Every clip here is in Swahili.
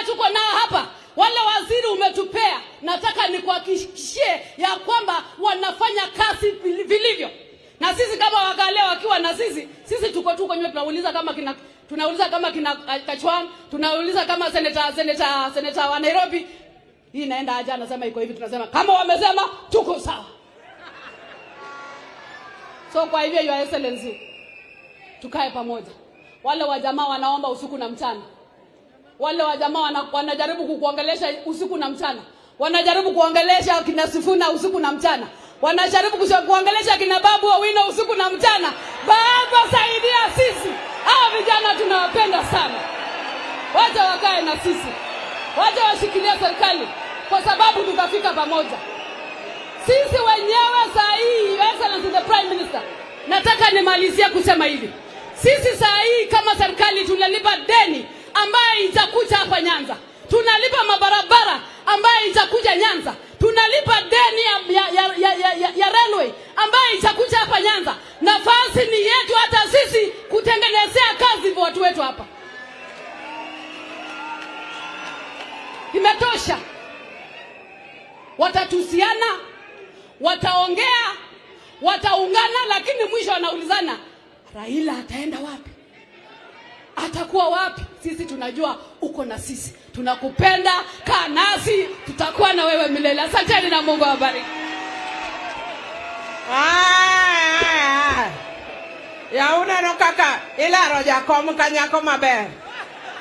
tuko nao hapa, wale waziri umetupea, nataka nikuhakikishie ya kwamba wanafanya kazi vilivyo. Na sisi kama Wakale wakiwa na sisi, sisi tuko tu kwenye tunauliza kama kina Kachwang, tunauliza kama senator wa Nairobi. Hii inaenda aje? Anasema iko hivi, tunasema kama wamesema tuko sawa. So kwa hivyo Your Excellency, tukae pamoja. Wale wajamaa wanaomba usiku na mchana. Wale wajamaa wanajaribu kukuongelesha usiku na mchana. Wanajaribu kuongelesha kina Sifuna usiku na mchana. Wanajaribu kuongelesha kina Babu Owino usiku na mchana. Baba, saidia sisi. Hawa vijana tunawapenda sana. Wacha wakae na sisi. Wacha washikilie serikali kwa sababu tutafika pamoja. Sisi wenyewe saa hii, Your Excellency the Prime Minister, nataka nimalizie kusema hivi. Sisi saa hii kama serikali tunalipa deni ambaye itakuja hapa Nyanza. Tunalipa mabarabara ambaye itakuja Nyanza. Tunalipa deni ya railway ambaye itakuja hapa Nyanza. Nafasi ni yetu hata sisi kutengenezea kazi watu wetu hapa. Imetosha. Watatusiana, wataongea, wataungana, lakini mwisho wanaulizana, Raila ataenda wapi? Atakuwa wapi? Sisi tunajua uko na sisi. Tunakupenda, kaa nasi, tutakuwa na wewe milele. Asanteni na Mungu awabariki. Ya uneno kaka ilaro jakom kanyako maber.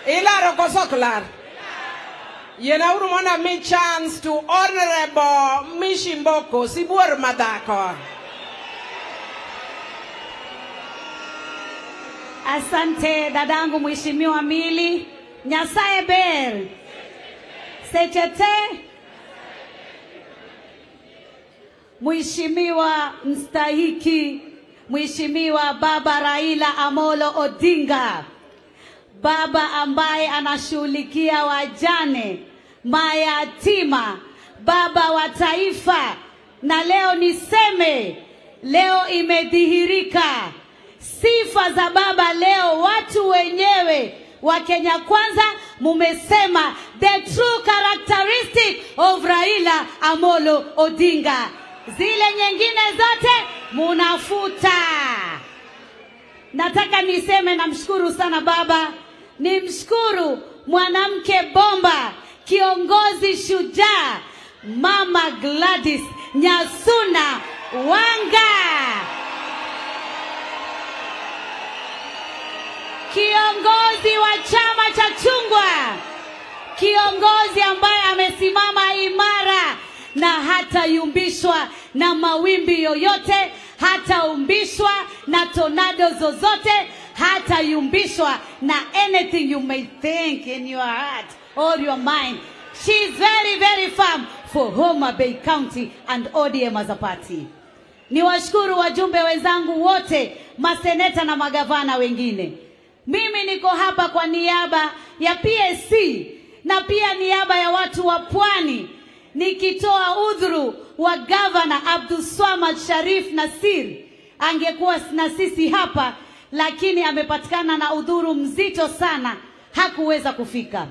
Ilaro koso klar. Yena uru mondo mi chance to Honorable Mishi Mboko, sibuor madhako. Asante dadangu Mheshimiwa Mili. Nyasaye ber. Sechete. Mheshimiwa mstahiki, Mheshimiwa Baba Raila Amolo Odinga, baba ambaye anashughulikia wajane, mayatima, baba wa taifa. Na leo niseme, leo imedhihirika sifa za baba. Leo watu wenyewe wa Kenya Kwanza mumesema the true characteristic of Raila Amolo Odinga. Zile nyingine zote munafuta. Nataka niseme namshukuru sana baba. Nimshukuru mwanamke bomba, kiongozi shujaa, Mama Gladys Nyasuna Wanga, kiongozi wa chama cha chungwa, kiongozi ambaye amesimama imara na hatayumbishwa na mawimbi yoyote, hataumbishwa na tornado zozote, hatayumbishwa na anything you may think in your heart or your mind. She is very, very firm for Homa Bay County and ODM as a party. Niwashukuru wajumbe wenzangu wote, maseneta na magavana wengine. Mimi niko hapa kwa niaba ya PSC na pia niaba ya watu wa Pwani, nikitoa udhuru wa Governor Abdulswamad Sharif Nasir. Angekuwa na sisi hapa, lakini amepatikana na udhuru mzito sana, hakuweza kufika.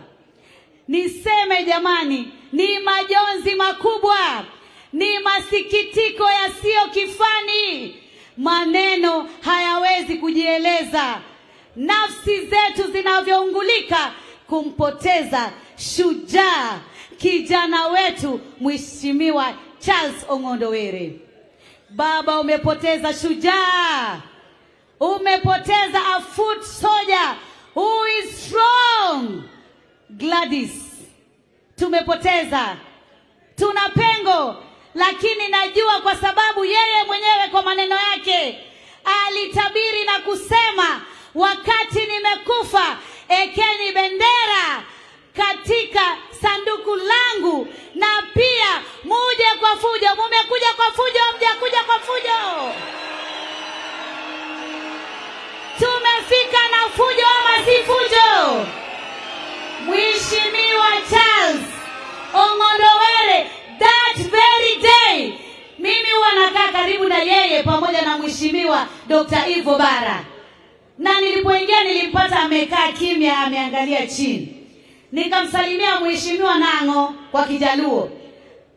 Niseme jamani, ni majonzi makubwa, ni masikitiko yasiyo kifani. Maneno hayawezi kujieleza. Nafsi zetu zinavyoungulika kumpoteza shujaa kijana wetu Mheshimiwa Charles Ong'ondo Were. Baba, umepoteza shujaa. Umepoteza a foot soldier who is strong. Gladys, tumepoteza. Tuna pengo, lakini najua kwa sababu yeye mwenyewe kwa maneno yake alitabiri na kusema, wakati nimekufa ekeni bendera katika sanduku langu, na pia muje kwa fujo. Mumekuja kwa fujo, mjakuja kwa fujo. Tumefika na fujo ama si fujo? Mheshimiwa Charles Ong'ondo Were, that very day, mimi huwa nakaa karibu na yeye pamoja na Mheshimiwa Dr. Ivo Bara. Na nilipoingia nilimpata amekaa kimya, ameangalia chini. Nikamsalimia Mheshimiwa Nango kwa Kijaluo.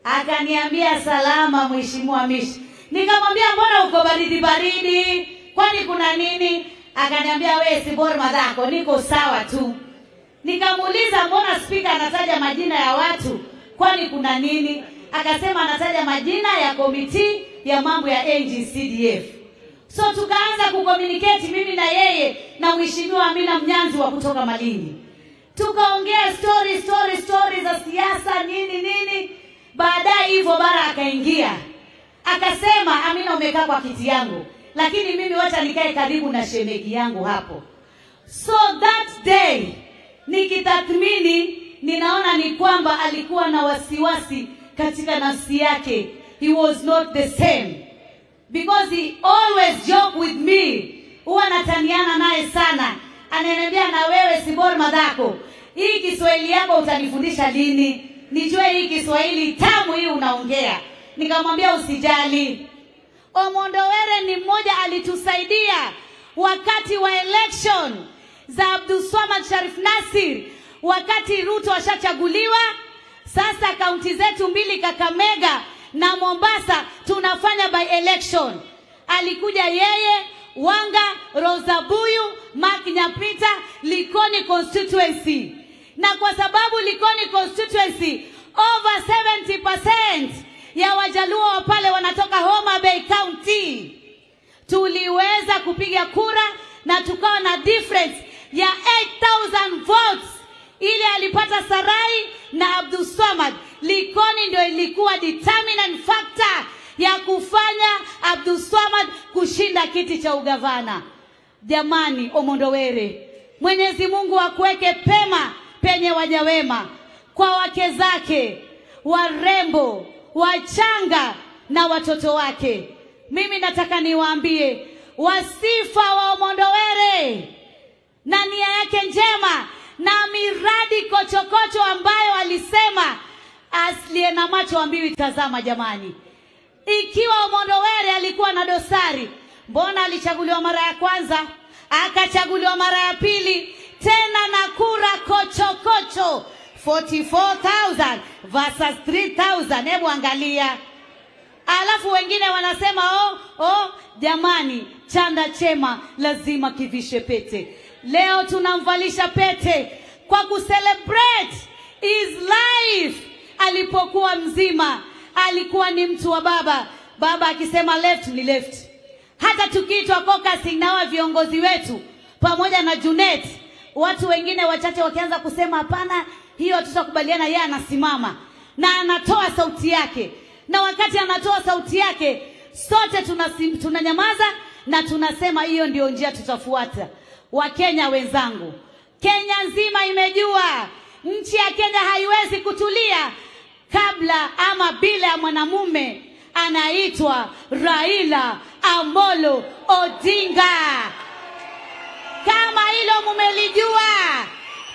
Akaniambia salama Mheshimiwa Mishi. Nikamwambia mbona uko baridi baridi? Kwani kuna nini? Akaniambia wewe si bora madhako, niko sawa tu. Nikamuuliza mbona speaker anataja majina ya watu? Kwani kuna nini? Akasema anataja majina ya komiti ya mambo ya NGCDF. So tukaanza kucommunicate mimi na yeye na Mheshimiwa Amina Mnyanzi wa kutoka Malindi. Tukaongea story za siasa nini nini. Baadaye hivyo bara akaingia. Akasema Amina umekaa kwa kiti yangu, lakini mimi wacha nikae karibu na shemegi yangu hapo. So that day nikitathmini ninaona ni kwamba alikuwa na wasiwasi katika nafsi yake. He was not the same. Because he always joke with me. Huwa nataniana naye sana. Ananiambia na wewe si bora madhako. Hii Kiswahili yako utanifundisha lini? Nijue hii Kiswahili tamu hii unaongea. Nikamwambia usijali. Omondo Were ni mmoja alitusaidia wakati wa election za Abdulswamad Sharif Nasir, wakati Ruto ashachaguliwa. Sasa kaunti zetu mbili Kakamega na Mombasa tunafanya by election. Alikuja yeye, Wanga, Rosa Buyu, Mark Nyapita, Likoni constituency. Na kwa sababu Likoni constituency over 70% ya Wajaluo wa pale wanatoka Homa Bay County, tuliweza kupiga kura na tukawa na difference ya 8,000 votes. Ile alipata Sarai na Abdulswamad. Likoni ndio ilikuwa determinant factor ya kufanya Abdulswamad kushinda kiti cha ugavana. Jamani Omondo Were, Mwenyezi Mungu akuweke pema penye waja wema, kwa wake zake, warembo, wachanga na watoto wake. Mimi nataka niwaambie wasifa wa Omondo Were na nia yake njema na miradi kochokocho ambayo alisema asliye na macho ambiwi tazama. Jamani, ikiwa Omondo Were alikuwa na dosari, mbona alichaguliwa mara ya kwanza, akachaguliwa mara ya pili, tena na kura kochokocho 44,000 versus 3,000. Hebu angalia. Alafu wengine wanasema oh, jamani, chanda chema lazima kivishe pete. Leo tunamvalisha pete kwa kucelebrate his life. Alipokuwa mzima alikuwa ni mtu wa baba. Baba akisema left ni left. Hata tukiitwa caucusing na wa viongozi wetu pamoja na Junet, watu wengine wachache wakianza kusema hapana, hiyo hatutakubaliana, yeye anasimama na anatoa sauti yake. Na wakati anatoa sauti yake, sote tunanyamaza na tunasema hiyo ndio njia tutafuata. Wakenya wenzangu, Kenya nzima imejua nchi ya Kenya haiwezi kutulia kabla ama bila ya mwanamume anaitwa Raila Amolo Odinga. Kama hilo mumelijua,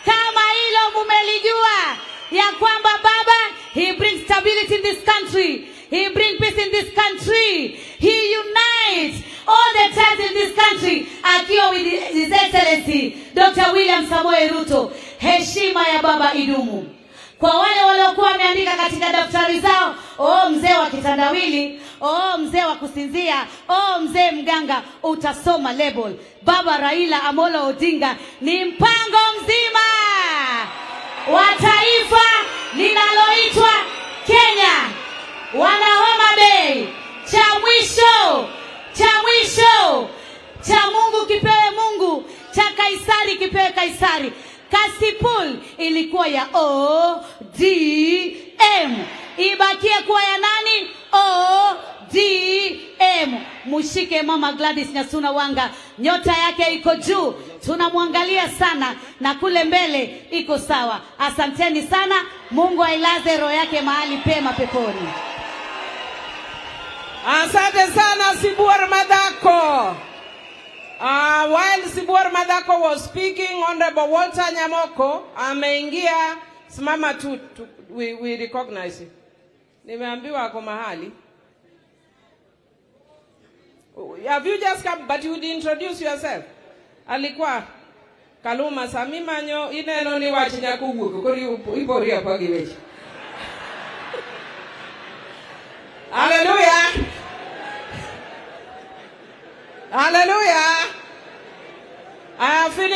kama hilo mumelijua ya kwamba baba, he brings stability in this country, he brings peace in this country, he unites all the tribes in this country, akiwa with His Excellency Dr. William Samoei Ruto. Heshima ya baba idumu. Kwa wale waliokuwa wameandika katika daftari zao, oh mzee wa kitandawili, oh mzee wa kusinzia, oh mzee mganga, utasoma label. Baba Raila Amolo Odinga ni mpango mzima wa taifa linaloitwa Kenya. Wana Homa Bay, cha mwisho, cha mwisho, cha Mungu kipewe Mungu, cha Kaisari kipewe Kaisari. Kasipul ilikuwa ya ODM, ibakie kuwa ya nani? ODM. Mushike mama Gladys Nyasuna Wanga, nyota yake iko juu, tunamwangalia sana na kule mbele iko sawa. Asanteni sana, Mungu ailaze roho yake mahali pema peponi. Asante sana Sibuor Madhako. While Sibuor Madhako was speaking, Honorable Walter Nyamoko ameingia. Simama tu, we recognize him. Nimeambiwa ako mahali. Have you just come? But you would introduce yourself. Alikuwa. Kaluma sami manyo ineno ni wach nyako wuok koro ipori apa gi weche. Hallelujah. Hallelujah. I have finished.